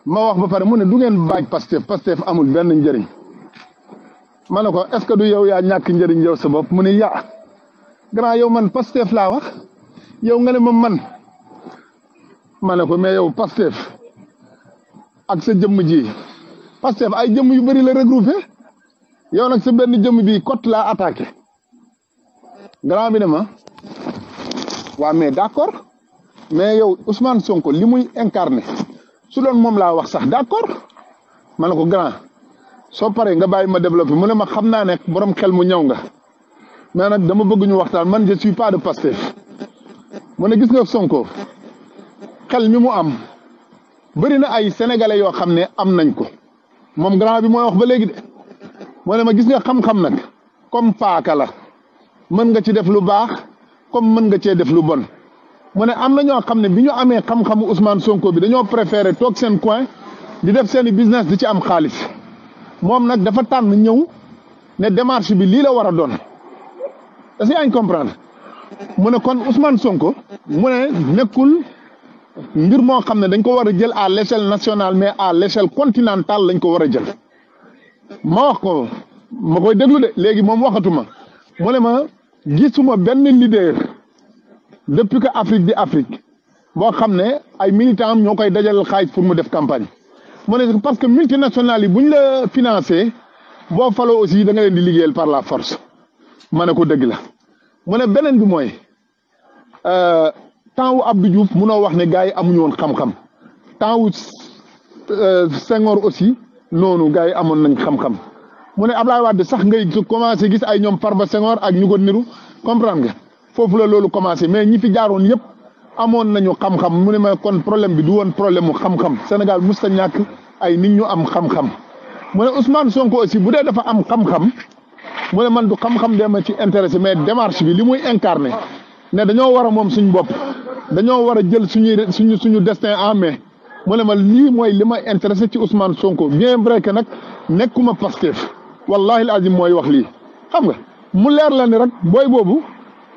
ma wax ba pare mu ne du ngeen baaj Pastef amul benn njëriñ ma ne ko est-ce que du yow yaa ñàkk njëriñ yow sa bopp mu ne yaa grand yow man Pastef laa wax yow nga ne ma ne ko mais yow Pastef ak sa jëmm ji Pastef ay jëmm yu bëri la regroupé yow nag sa benn jëmm bi cote laa attaqué grand bi ne ma waa mais d'accord mais yow Ousmane Sonko li muy incarné su doon moom laa wax sax d'accord ma ne ko grand soo paree nga bàyyi ma développé mu ne ma xam naa ne borom xel mu ñëw nga mais nag dama bëgg ñu waxtaan man je suis pas de Pastef mu ne gis nga Sonko xel mi mu am bëri na ay sénégalais yoo xam ne am nañ ko moom grand bi mooy wax ba léegi de mu ne ma gis nga xam-xam nag comme paaka la mën nga ci def lu baax comme mën nga cee def lu bon mu ne am na ñoo xam ne bi ñu amee xam-xamu Ousmane Sonko bi dañoo préféré toog seen coin di def seeni business di ci am xaalis moom nag dafa tànn ñëw ne démarche bi lii la war a doon est-ce que yaa ngi comprendre mu ne kon Ousmane Sonko mu ne nekkul mbir moo xam ne dañ ko war a jël à l'échelle nationale mais à l'échelle continentale lañ ko war a jël ma wax ko ma koy déglu de léegi moom waxatuma mu ne ma gisuma benn leader depuis que Afrique di Afrique boo xam ne ay militants am ñoo koy dajal xaalis pour mu def campagne mu ne parce que multinationales yi bu ñu la financé boo faloo aussi da nga leen di liggéeyal par la force ma ne ko dëgg la mu ne beneen bi mooy temps wu Abdou Diouf munoo wax ne gars yi amuñu woon xam-xam temps wu Senghor aussi noonu gars yi amoon nañ xam-xam mu ne Ablaye Wade sax ngay commencé gis ay ñoom Farba Senghor ak ñu ko niru comprendre nga foofu la loolu commencé mais ñi fi jaaroon yëpp amoon nañu xam-xam mu ne ma kon problème bi du woon problème mu xam-xam Sénégal mos ta ñàkk ay nit ñu am xam-xam mu ne Ousmane Sonko aussi bu dee dafa am xam-xam mu ne man du xam-xam dee ma ci intéressé mais démarche bi li muy incarné ne dañoo war a moom suñu bopp dañoo war a jël suñu destin en main mu ne ma lii mooy li ma intéressé ci Ousmane Sonko bien vrai que nag nekkuma Pastef wallahi al azim mooy wax lii xam nga mu leer la ni rek booy boobu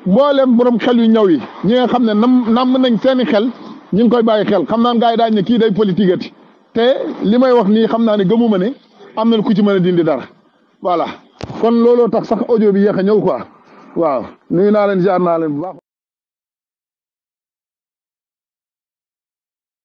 mboolem borom xel yu ñëw yi ñi nga xam ne namm nañ seeni xel ñu ngi koy bàyyi xel xam naa gars yi daañu ne kii day politique ati te li may wax nii xam naa ne gëmuma ne am na ku ci mën a dindi dara voilà kon looloo tax sax audio bi yéex a ñëw quoi waaw nuyu naa leen jaar naa leen bu baax.